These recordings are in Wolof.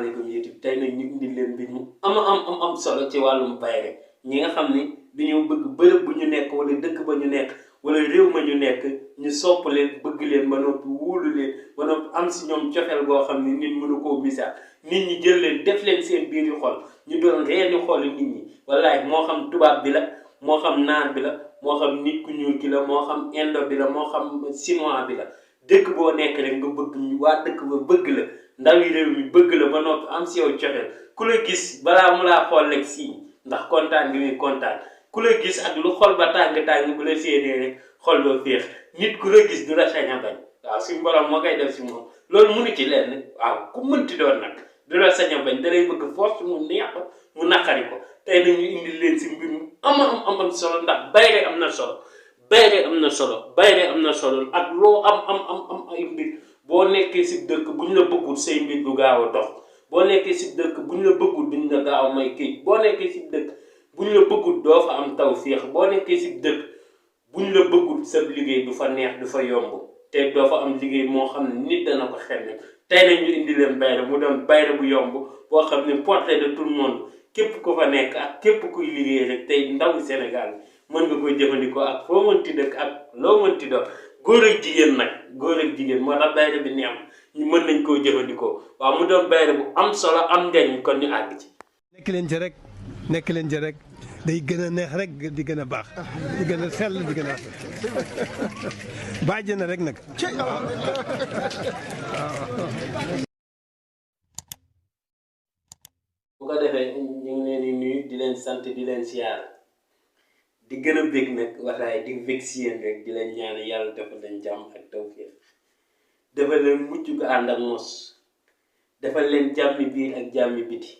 asalaamaaleykum YouTube tey nag ñu indi leen mbir mu am solo ci wàllum bayre ñi nga xam ni dañoo bëgg bërëb bu ñu nekk wala dëkk ba ñu nekk wala réew ma ñu nekk ñu sopp leen bëgg leen ba noppi wóolu leen ba noppi am si ñoom cofeel goo xam ni nit mënu koo misaal nit ñi jël leen def leen seen biir yu xol ñu doon reeni xol nit ñi wallaay moo xam tubaab bi la moo xam naar bi la moo xam nit ku ñuul ki la moo xam indo bi la moo xam chinois bi la dëkk boo nekk rek nga bëgg ñu waa dëkk ba bëgg la ndawi réew mi bëgg la ba noppi am si yow cofeel ku la gis balaa mu laa xool rek si ndax kontaan gi muy kontaan ku la gis ak lu xol ba tàng-tàng bu la séenee rek xol ba féex nit ku la gis du la sañ a bañ waaw suñu borom moo koy def si moom loolu mënu ci lenn waaw ku mënti doon nag du la sañ a bañ da lay bëgg force mu neex mu naqari ko tey nag ñu indi leen si mbir mu am solo ndax bayre am na solo bayre am na solo bayre am na solo ak loo am ay mbir boo nekkee si dëkk buñ la bëggul say mbir du gaaw a dox boo nekkee si dëkk buñ la bëggul duñ la gaaw a may kii boo nekkee si dëkk buñ la bëggul doo fa am tawféex boo nekkee si dëkk buñ la bëggul sa liggéey du fa neex du fa yomb te doo fa am liggéey moo xam ne nit dana ko xemme tey nag ñu indi leen bayre mu doon bayre bu yomb boo xam ne portée de tout le monde képp ku fa nekk ak képp kuy liggéey rek tey ndawu Sénégal mën nga koy jëfandikoo ak foo mënti dëkk ak loo mënti doon góor ak jigéen nag góor ak jigéen moo tax bayre bi ni am ñu mën nañ koo jëfandikoo waaw mu doon bayre bu am solo am njariñ kon ñu àgg ci. nekk leen ci rek day gën a neex rek di gën a baax di gën a sell di gën a bàjj na rek nag. bu ko defee ñu ngi leen di nuyu di leen sant di leen siyaar di gën a bég nag waxaay di bég si yéen rek di leen ñaan yàlla dafa leen jàmm ak tawfeex dafa leen mucc gu ànd ak mos dafa leen jàmmi biir ak jàmmi biti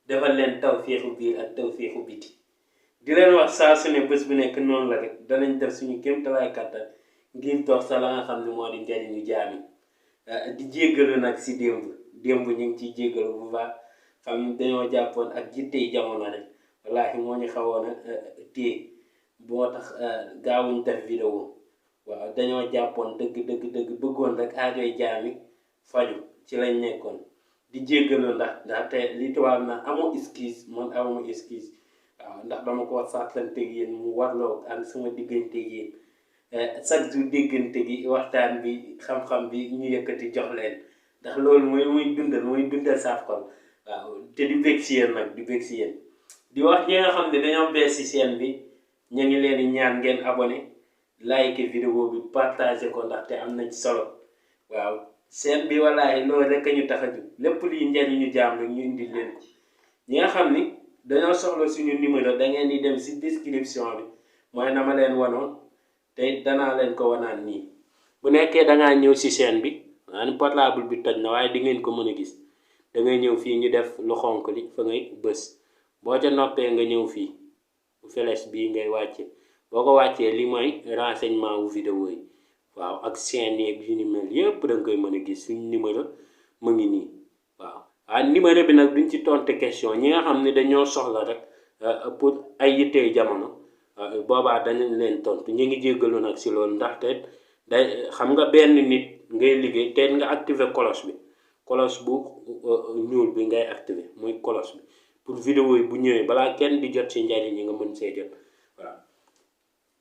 dafa leen tawfeexu biir ak tawfeexu biti di leen wax saa su ne bés bu nekk noonu la rek danañ def suñu kéemtalaay kàttan ngir dox sa la nga xam ne moo di njariñu jaami di jéggalu nag si démb ñu ngi ciy jéggalu bu baax xam ne dañoo jàppoon ak jittey jamono rek wallaahi moo ñu xawoon a téye boo tax gaawuñ def vidéo waaw dañoo jàppoon dëgg bëggoon rek aajoy jaami faju ci lañ nekkoon di jéggalu ndaxte li tubaab na amoo excuse man amoo excuse waaw ndax dama ko sàtlanteeg yéen mu warloo ak sama digganteeg yéen chaque jour déggante gi waxtaan bi xam-xam bi ñu yëkkati jox leen ndax loolu mooy dundal saaf xol waaw te di bég si yéen nag di bég si yéen di wax ñi nga xam ne dañoo bees si chaîne bi ñu ngi leen di ñaan ngeen abonné like vidéo bi partagé ko ndaxte am nañ solo waaw chaîne bi wallaahi loolu rek a ñu tax a jóg lépp luy njariñu jaam rek ñu indi leen ko ñi nga xam ni dañoo soxla suñu numéro da ngeen di dem si description bi mooy na ma leen wanoon te danaa leen ko wanaan nii bu nekkee dangaa ñëw si chaîne bi maanaam portable bi toj na waaye di ngeen ko mën a gis da ngay ñëw fii ñu def lu xonk li fa ngay bës boo ca noppee nga ñëw fii flèche bii ngay wàcce boo ko wàccee li mooy renseignement wu vidéo yi waaw ak chaîne yeeg yu ni mel yëpp da nga koy mën a gis suñu numéro mu ngi nii waaw numéro bi nag duñ ci tontu question ñi nga xam ne dañoo soxla rek pour ay yittey jamono boobaa danañ leen tontu ñu ngi jéggalu nag si loolu ndaxte day xam nga benn nit ngay liggéey te nga activer cloche bi cloche bu ñuul bi ngay activer muy cloche bi pour vidéo yi bu ñëwee balaa kenn di jot si njariñ ñi nga mën see jot waaw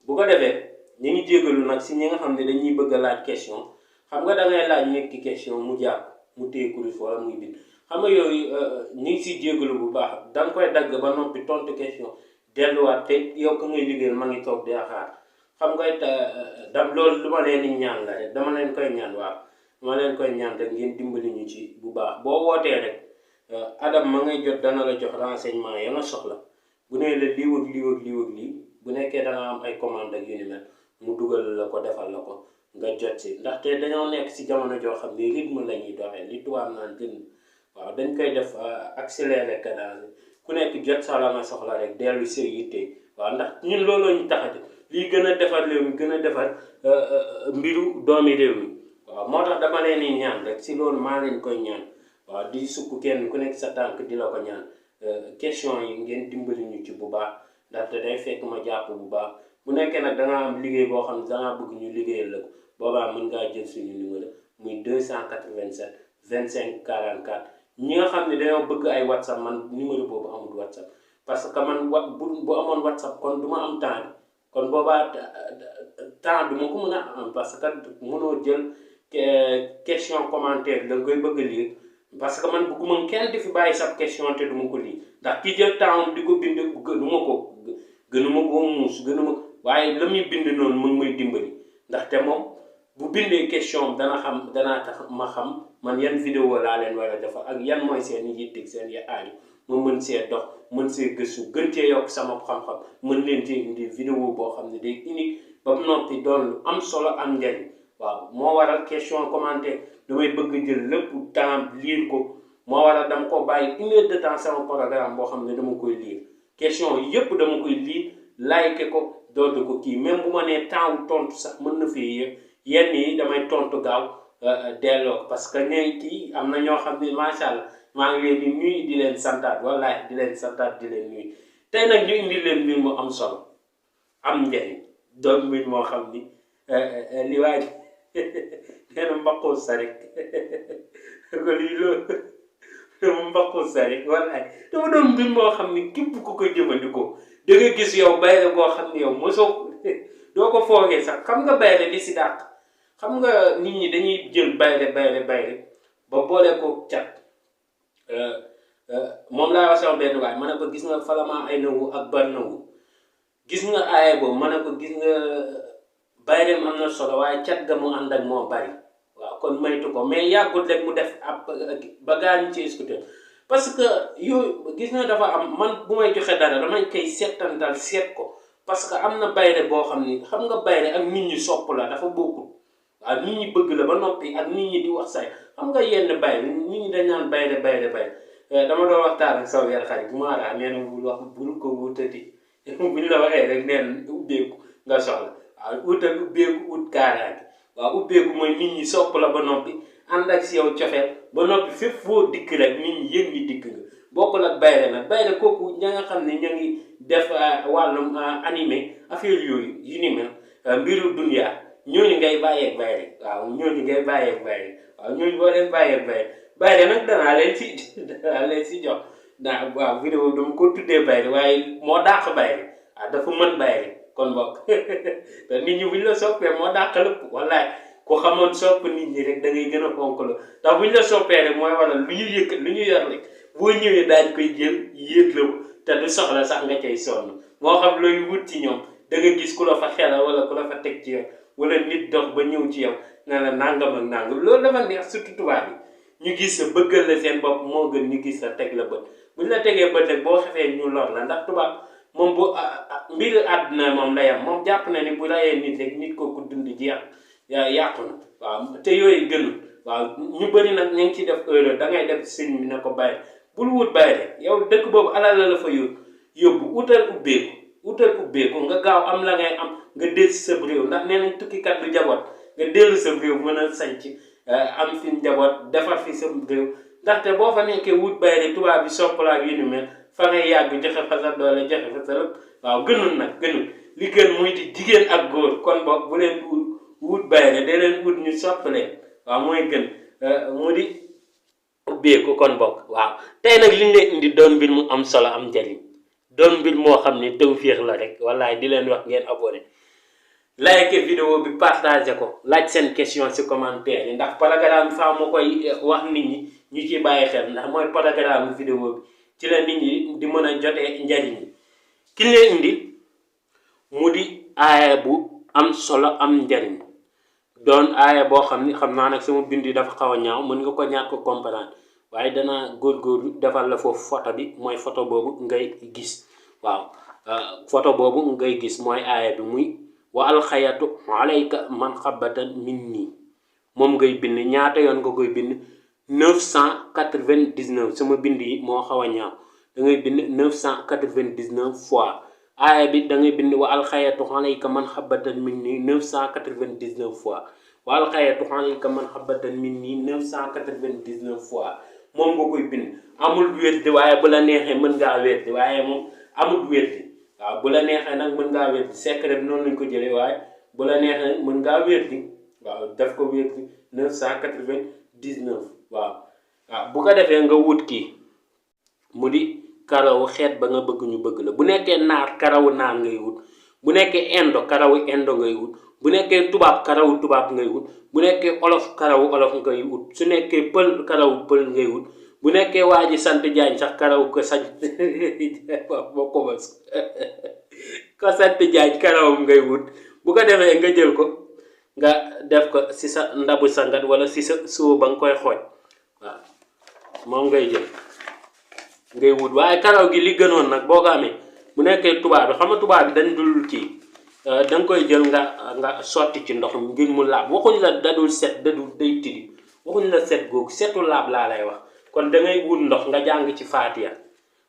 bu ko defee ñu ngi jéggalu nag si ñi nga xam ne dañuy bëgg a laaj question xam nga da ngay laaj nit ki question mu jàpp mu téye kurus wala muy bind xam nga yooyu ñu ngi siy jéggalu bu baax da nga koy dagg ba noppi tontu question delluwaat te yow ko ngay liggéeyal ma ngi toog di xaar xam nga dam loolu lu ma leen di ñaan la rek dama leen koy ñaan waaw dama leen koy ñaan rek ngeen dimbali ñu ci bu baax boo wootee rek Adam ma ngay jot dana la jox renseignement ya nga soxla bu nee la lii ak lii bu nekkee da nga am ay commande ak yu ni mel mu dugal la ko defal la ko nga jot si ndaxte dañoo nekk si jamono joo xam ne rythme la ñuy doxee li tubaab naan gën waaw dañ koy def accéléré cadence ku nekk jot sa la nga soxla rek dellu see yitte waaw ndax ñun looloo ñu taxati lii gën a defar réew mi gën a defar mbiru doomi réew mi waaw moo tax dama leen di ñaan rek si loolu maa leen koy ñaan waaw di sukk kenn ku nekk sa tànk di la ko ñaan question yi ngeen dimbali ñu ci bu baax ndaxte day fekk ma jàpp bu baax bu nekkee nag da nga am liggéey boo xam ne da ngaa bëgg ñu liggéeyal la ko boobaa mën ngaa jël suñu numéro muy 287 25 44 ñi nga xam ne dañoo bëgg ay WhatsApp man numéro boobu amul WhatsApp parce que man bu amoon WhatsApp kon du ma am temps bi kon boobaa temps du ma ko mën a am parce que mënoo jël question commentaire da nga koy bëgg a lire parce que man bëgguma kenn di fi bàyyi sab question te du ma ko lire ndax ki jël temps di ko bind gënuma ko muus waaye la muy bind noonu mu ngi may dimbali ndaxte moom bu bindee question danaa tax ma xam man yan vidéo laa leen war a defar ak yan mooy seen yitteg seen aaju ma mën see dox mën see gëstu gën cee yokk sama xam-xam mën leen cee indi vidéo boo xam ne day unique ba mu noppi doon lu am solo am njariñ waaw moo waral question commentaire damay bëgg jël lépp temps lire ko moo waral dama ko bàyyi 1 heure de temps sama programme boo xam ne dama koy lire question yépp dama koy lire like ko dootu ko kii même bu ma nee temps wu tontu sax mën na fee yëg yenn yi damay tontu gaaw delloo ko parce que ñooy kii am na ñoo xam ne macha allah maa ngi leen di nuyu di leen santaat wallaahi di leen santaat di leen nuyu tey nag ñu indi leen mbir mu am solo am njariñ doon mbir moo xam ni li waay nee na mbaqul sa rek ko lii loolu dama mbaqul sa rek wallaahi dafa doon mbir moo xam ni képp ku ko jëfandikoo da nga gis yow bayre boo xam ne yow mosoo doo ko foogee sax xam nga bayre li si dàq xam nga nit ñi dañuy jël bayre ba boole ko cat moom laa wax sama benn waay ma ne ko gis nga falamaa ay nawu ak bar nawu gis nga aaye boobu ma ne ko gis nga bayreem am na solo waaye cat ga mu ànd ak moo bari waaw kon maytu ko mais yàggul rek mu def ab ba gaañu ci scooter parce que yooyu gis nga dafa am man bu may joxe dara damay koy seetantal seet ko parce que am na bayre boo xam ni xam nga bayre ak nit ñi sopp la dafa bokkul waaw nit ñi bëgg la ba noppi ak nit ñi di wax say xam nga yenn bayre nit ñi dañ naan bayre dama doon waxtaan ak saw yar xarit bu maaraa nee na bul ko wutati buñ la waxee rek neen ubbeeku nga soxla waaw utal ubbeeku ut kaaraange waaw ubbeeku mooy nit ñi sopp la ba noppi ànd ak si yow cofeel ba noppi fépp foo dikk rek nit ñi yëg ñi dikk nga bokkul ak bayre nag bayre kooku ña nga xam ne ña ngi def wàllum animé affaire yooyu yu ni mel mbiru dunya ñooñu ngay bàyyeeg bayre waaw ñooñu boo leen bàyyeeg bayre nag danaa leen si jox ndax waaw vidéo dama ko tuddee bayre waaye moo dàq bayre waaw dafa mën bayre kon bokk te nit ñi buñ la soppee moo dàq lépp wallaay ku xamoon sopp nit ñi rek da ngay gën a fonk la ndax buñ la soppee rek mooy waral lu ñu yor rek boo ñëwee daal koy jël yéeg la te du soxla sax nga cay sonn moo xam looy wut ci ñoom da nga gis ku la fa xelal wala ku la fa teg ci yow wala nit dox ba ñëw ci yow nga la nangam ak nangam loolu dafa neex surtout tubaab yi ñu gis sa bëggal la seen bopp moo gën ñu gis sa teg la bët buñ la tegee bët rek boo xefee ñu lor la ndax tubaab moom bu mbiru àdduna moom la yam moom jàpp na ni bu rayee nit rek nit kooku dund jeex yàqu na waaw te yooyu gënul waaw ñu bëri nag ñu ngi ci def erreur da ngay def sëñ bi ne ko bàyyi bul wut bàyyi rek yow dëkk boobu alal la fa yóbbu utal ubbeeku nga gaaw am la ngay am nga dellu si sa réew ndax nee nañ tukkikat du jaboot nga dellu sa réew mën a sanc am fi njaboot defar fi sa réew ndaxte boo fa nekkee wut bayre tubaab bi soppalaa yu ni mel fa ngay yàgg joxe fa sa doole joxe fa sa lépp waaw gënul li gën muy di jigéen ak góor kon boog bu leen wut bayre da leen wut ñu soppaleen waaw mooy gën mu di ubbeeku kon boog waaw tey nag liñ leen indi doon mbir mu am solo am njariñ doon mbir moo xam ne tawfeex la rek wallaay di leen wax ngeen abonné like vidéo bi partagé ko laaj seen question ci commentaire yi ndax programme bi faa ma koy wax nit ñi ñu ci bàyyi xel ndax mooy programme vidéo bi ci la nit ñi di mën a jotee njariñ yi ki leen indi mu di aaya bu am solo am njariñ doon aaya boo xam ni xam naa nag sama bind yi dafa xaw a ñaaw mën nga ko ñàkk ko comprendre waaye danaa góorgóorlu defal la foofu photo bi mooy photo boobu ngay gis waaw photo boobu ngay gis mooy aaya bi muy wa alxayatu alayka man xabatan minni moom ngay bind ñaata yoon nga koy bind 999 sama bind yi moo xaw a ñaaw da ngay bind 999 fois aaya bi da ngay bind wa alxayatu alayka man xabatan minni 999 fois wa alxayatu alayka man xabatan minni 999 fois moom nga koy bind amul wérdi waaye bu la neexee mën ngaa wérdi waaye moom amul wérdi waaw bu la neexee nag mën ngaa wérdi secret bi noonu lañ ko jëlee waaye bu la neexee mën ngaa wérdi waaw def ko wérdi 999 waaw waaw bu ko defee nga wut kii mu di karawu xeet ba nga bëgg ñu bëgg la bu nekkee naar karawu naar ngay wut bu nekkee indo karawu indo ngay wut bu nekkee tubaab karawu tubaab ngay wut bu nekkee olof karawu olof ngay wut su nekkee pël karawu pël ngay wut bu nekkee waa ji sant Jaañ sax karaw ko sant boo ko bas ko sant Jaañ karawum ngay wut bu ko defee nga jël ko nga def ko si sa ndabu sangat wala si sa soo ba nga koy xooj waaw moom ngay jël ngay wut waaye karaw gi li gënoon nag boo ko amee bu nekkee tubaab bi xam nga tubaab bi dañ dul kii da nga koy jël nga sotti ci ndox mi ngir mu laab waxuñ la dadul set dadul day tilim waxuñ la set googu setu laab laa lay wax kon da ngay wut ndox nga jàng ci faatiya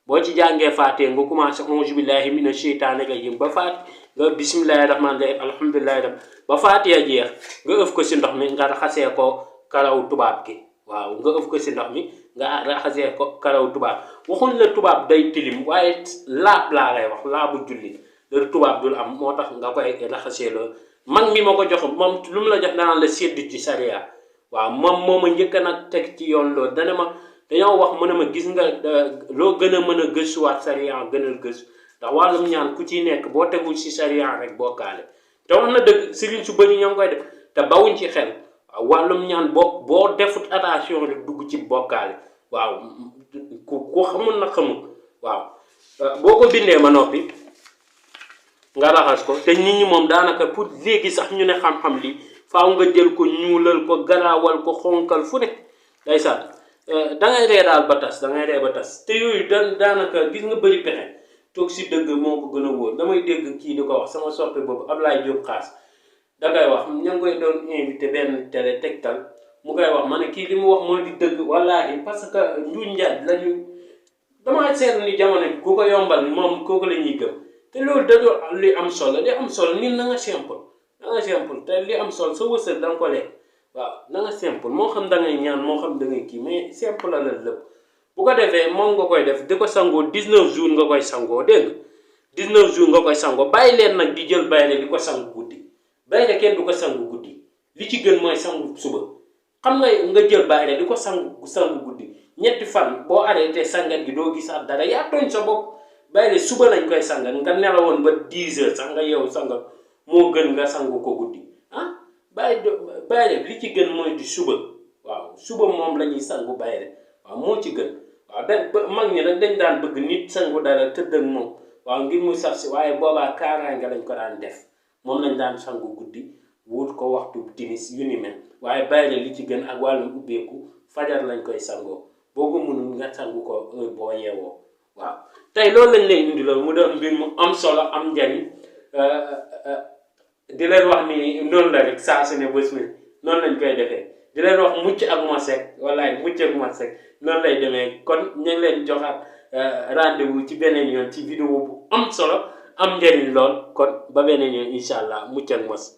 boo ci jàngee faatiya nga commencé auzu billahi mina sheytaani rajim ba nga bismillahi rahmaani rahim alhamdulillahi rabbi ba faatiya jeex nga ëf ko si ndox mi nga raxasee ko karaw tubaab gi waaw nga ëf ko si ndox mi nga raxasee ko karaw tubaab waxuñ la tubaab day tilim waaye laab laa lay wax laabu julli loolu tubaab dul am moo tax nga koy raxasee loolu mag mi ma ko jox moom lu mu la jox danaan la sédd ci sariya waaw moom moo ma njëkk nag teg ci yoon loolu dana ma dañoo wax mu ne ma gis nga loo gën a mën a gëstuwaat sariya gënal gëstu ndax wàllum ñaan ku ciy nekk boo tegul si sariya rek bokkaale te wax na dëgg sëriñ su bëri ñoo ngi koy def te bawuñ ci xel waaw wàllum ñaan boo defut attention rek dugg ci bokkaale waaw ku xamul na xamul waaw boo ko bindee ma noppi nga raxas ko te nit ñi moom daanaka pour léegi sax ñu ne xam-xam li faaw nga jël ko ñuulal ko garaawal ko xonkal fu ne day saat dangay ree daal ba tas dangay ree ba tas te yooyu daanaka gis nga bëri pexe toog si dëgg moo ko gën a wóor damay dégg kii di ko wax sama soppe boobu Ablaye Diop xaas dangay wax ña ngi koy doon invité benn télé Tektal mu koy wax ma ne kii li mu wax moo di dëgg wallaahi parce que njuuj njaaj lañu damaa seetlu ni jamono bi ku ko yombal moom kooku la ñuy gëm te loolu da li am solo nit na nga simple te li am solo sa wërsëg da nga ko lekk waaw na nga simple moo xam da ngay ñaan moo xam da ngay kii mais simple la lépp bu ko defee moom nga koy def di ko sangoo 19 jours nga koy sangoo dégg nga 19 jours nga koy sangoo bàyyi leen nag di jël bayre di ko sangu guddi bayre kenn du ko sangu guddi li ci gën mooy sangu suba xam nga jël bayre di ko sangu guddi ñetti fan boo arrêté sangat gi doo gisaat dara yaa tooñ sa bopp bayre suba lañ koy sangat nga nelawoon ba 10 heures sax nga yeewu sangat moo gën nga sangu ko guddi bayre li ci gën mooy di suba waaw suba moom la ñuy sangu bayre waaw moo ci gën waaw mag ñi nag dañ daan bëgg nit sangu dara tëdd ak moom waaw ngir mu saf si waaye boobaa kaaraange lañ ko daan def moom lañ daan sangu guddi wut ko waxtu timis yu ni mel waaye bayre li ci gën ak wàllum ubbeeku fajar lañ koy sangoo boo ko mënul nga sangu ko boo yeewoo waaw tey loolu lañ lay indi loolu mu doon mbir mu am solo am njariñ di leen wax ni noonu la rek saa su ne bés mi noonu lañ koy defee di leen wax mucc ak mos rek wallaay mucc ak mos rek noonu lay demee kon ñu ngi leen joxaat rendez-vous ci beneen yoon ci vidéo bu am solo am njariñ lool kon ba beneen yoon incha allah mucc ak mos